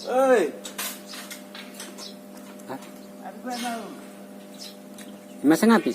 Oi. Hah? Masa ngapi?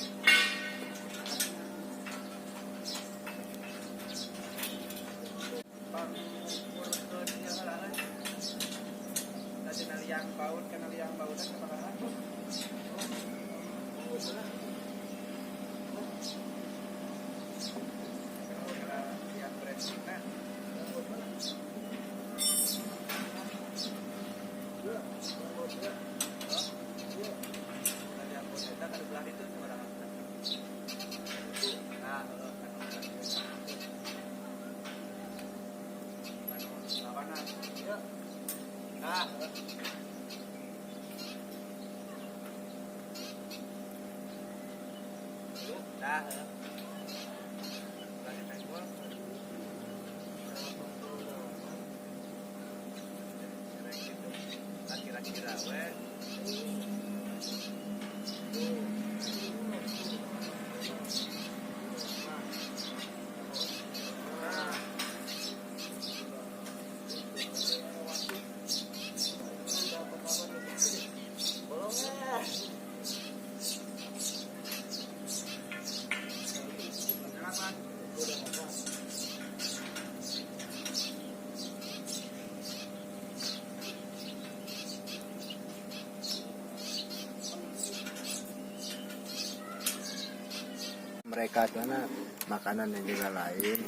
Mereka karena makanannya juga lain,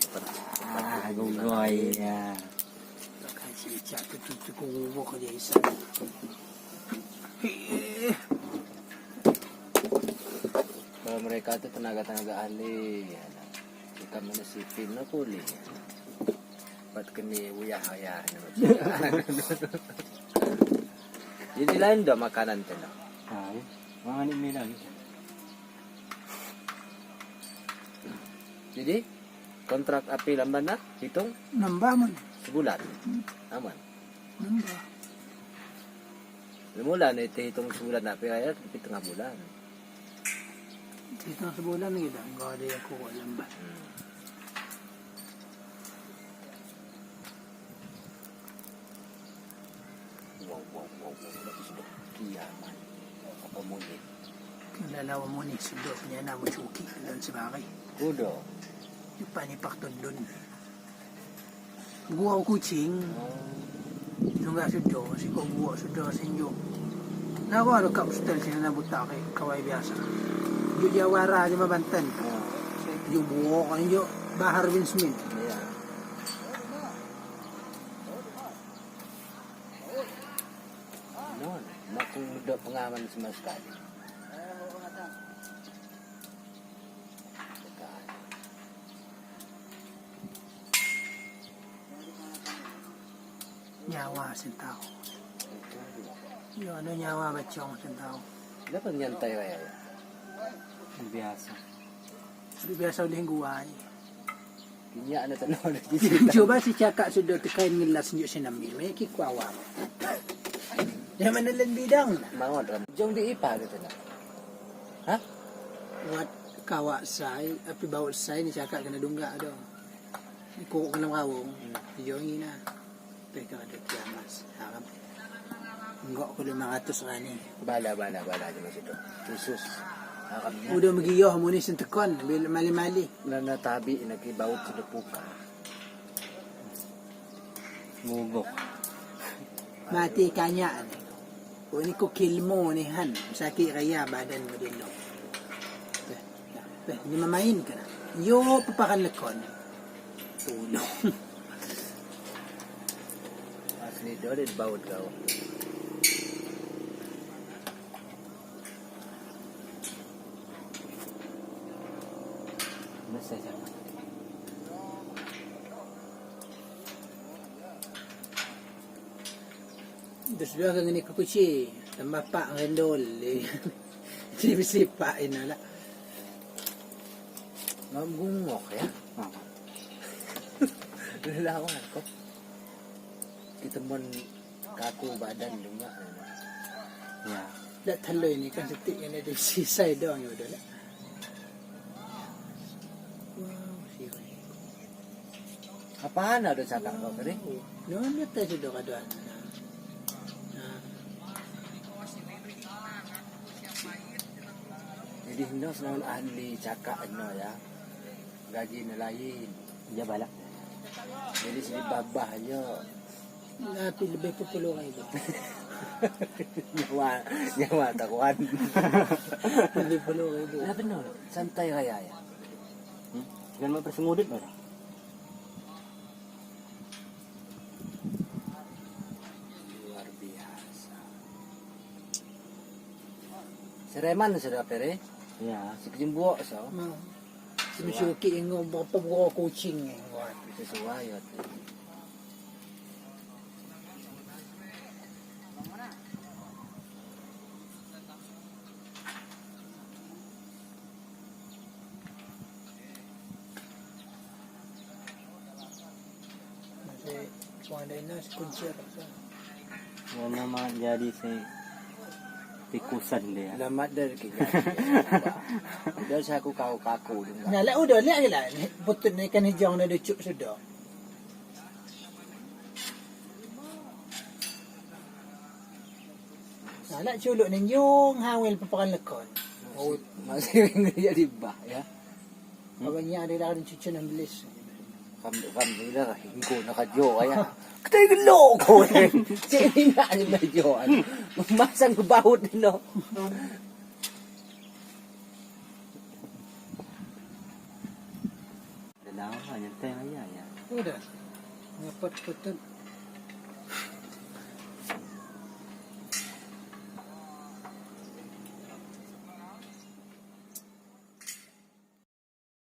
Ah, gugoy ya. Kalau mereka itu tenaga-tenaga ahli, ya. Kita mana sipil na puli. Pat kini uyah ya. Jadi lain dah makanan tu lah. Ay, mga ni Milan. Jadi kontrak api lamban nak hitung Nambah man. sebulan. Aman. Nambah. Bulan itu hitung sebulan api kaya tapi tengah bulan. Dito sebulan kita. Enggak ada yang kuat lambat. Wow wow wow wow. Sudah kiamat. Apa mungkin? Lalawa mo ni sundo niya na mo chuki dan sebagai. Kudo. Yung panipaktundun. Gua kucing. Nung sundo, si ko gua sundo sinyo. Nawa lo kap hotel sila na butake kawai biasa. Yung jawara di mabantan. Yung buo kan yung Bahar bin Smith. Ya. Non, mak udah pengaman sama sekali. Nyawa sentao. Yung ano nyawa bacong sentao. Dapat nyantai kaya ya. Biasa. Biasa uling gua ni. Kinya na tanong na Coba si cakap sudah tekain ngelas njuk sinami, mereka kuawam. Yang mana lain bidang? Mau ram. Jong di IPA gitu na. Hah? Wat kawak sai, api baut sai ni cakap kena dunggak dong. Ni kokok kena kawung. Jong ni nah. Peka ada kiamas. Harap. Enggak ko 500 rani. Bala bala bala aja masih itu. Khusus. Akamnya. Udah magiyoh mo ni sentekon bil mali-mali. Na natabi nakibaut sa dupuka. Bugok. Mati kanya ni. O ni ko kilmo ni han. Sakit raya badan mo din no. Beh, beh, ni mamain ka na. Yo papakan lekon. Tulong. Asli dolit baut kau. Basta siya. Terus dia akan ni kuci. Tambah pak rendol. Jadi sipak ina lah. Mamgungok ya. Ah. Lelawan ko. Kita mon kaku badan juga. Ya. Dak telur ni kan setik yang ada sisai doang ya udah lah. Wow, siapa ni? Apaan ada cakap kau tadi? No, no, tak sudah kaduan. Jadi no senang ahli cakap no ya. Gaji no lain. Ya balak. Jadi sini babah aja. Nanti lebih 10,000. Nyawa nyawa takuan. Lebih 10,000. Lah benar. Santai raya ya. Jangan mau persengudut lah. Luar biasa. Sereman sudah pere. Ya. Si kejembuok so. Mau. Mesti yang berapa berapa kucing yang buat. Sesuai ya. Masih pandai nas kunci rasa. Ya nama jadi si tikusan dia. Lama dari kini. Dari saya aku kau kaku dengan. Nah, lah udah lihat lah. Betul ni kan hijau ni dia cuk sudah. Nah, lah culuk ni nyung hawil peperan lekon. Oh, masih jadi bah ya. Abangnya ada dah cucu enam belas. Alhamdulillah hinggo nakajo kaya. Katay gelo ko. Sini na ni medyo ano. Masang bahut no. Lama nyantai aja ya. Udah. Ngapot betul.